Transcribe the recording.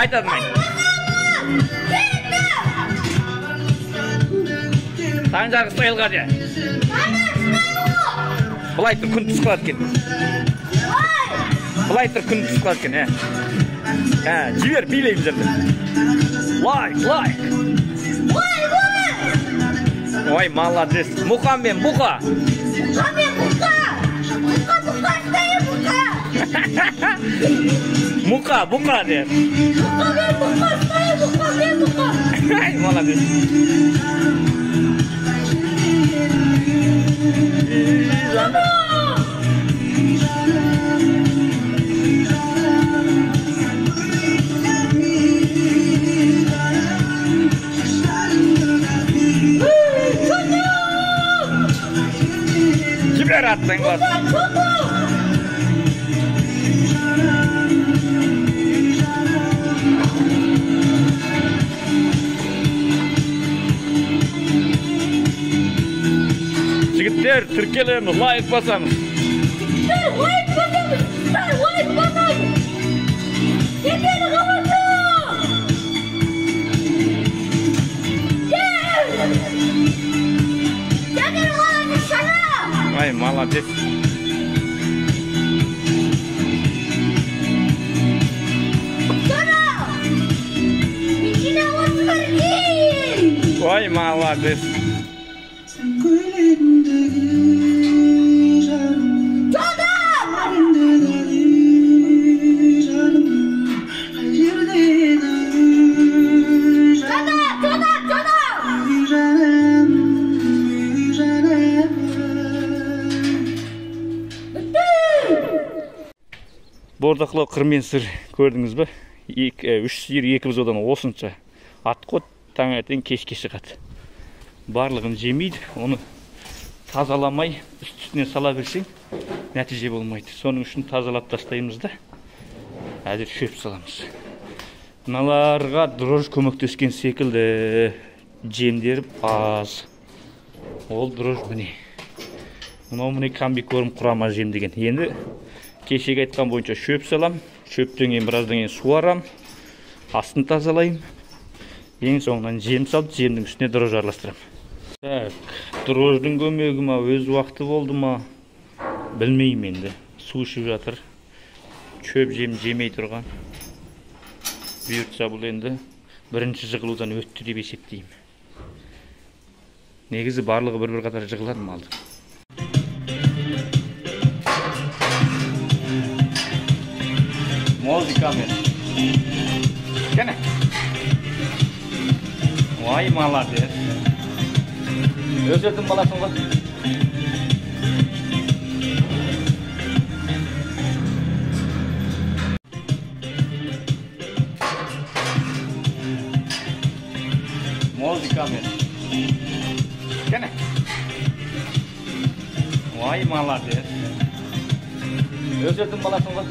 Қайтадан айт. Санжар Стайлға де. Былай тұр, күн түсіп қалады екен. Былай тұр, күн түсіп қалады екен. Ә, жібер, билейміз енді. Лайк, лайк. Ой, молодец. Мұқа мен бұқа. Мұқа мен бұқа. Мұқа, бұқа, ұстайын, бұқа. Мұқа, бұқа де. Мұқа мен бұқа, ұстайын, бұқа мен бұқа. Ай, молодец. Жібер аттың бас. Жігіттер, тіркелеміз, лайк басамыз. Жігіттер, лайк басамыз. Қыздар, лайк басамыз. Кеден қаласы. Кел. Кеден қаласы шана. Ай, молодец. Шана. Мешіне 31. Ой, молодец. Бордақылау қырмен сыр көрдіңіз бе? 3 сиыр, 2 бұзаудан осынша ат қот таңертең кешке шығады. Барлығын жемейді, оны тазаламай үст-үстіне сала берсең нәтиже болмайды. Соның үшін тазалап тастаймыз да, әзір шөп саламыз. Мыналарға дрожь көмектескен секілді, жемдері аз. Ол дрожь міне. Мынау міне комбикорм құрама жем деген. Енді кешегі айтқан бойынша шөп салам, шөптен кейін біраздан кейін суарам, астын тазалаймын. Ең соңынан жем салып, жемнің үстіне дрожь араластырам. Так, дрождың көмегі ма, өз уақыты болды ма, білмеймін енді. Су ішіп жатыр. Шөп жем жемей тұрған. Бұйыртса бұл енді бірінші жығылудан өтті деп есептеймін. Негізі барлығы бір-бір қатар жығылады малды. Музыкамен. Кәне. Ой, молодец. Өсетін баласың ғой. Музыкамен. Кәне. Ой, молодец. Өсетін баласың ғой.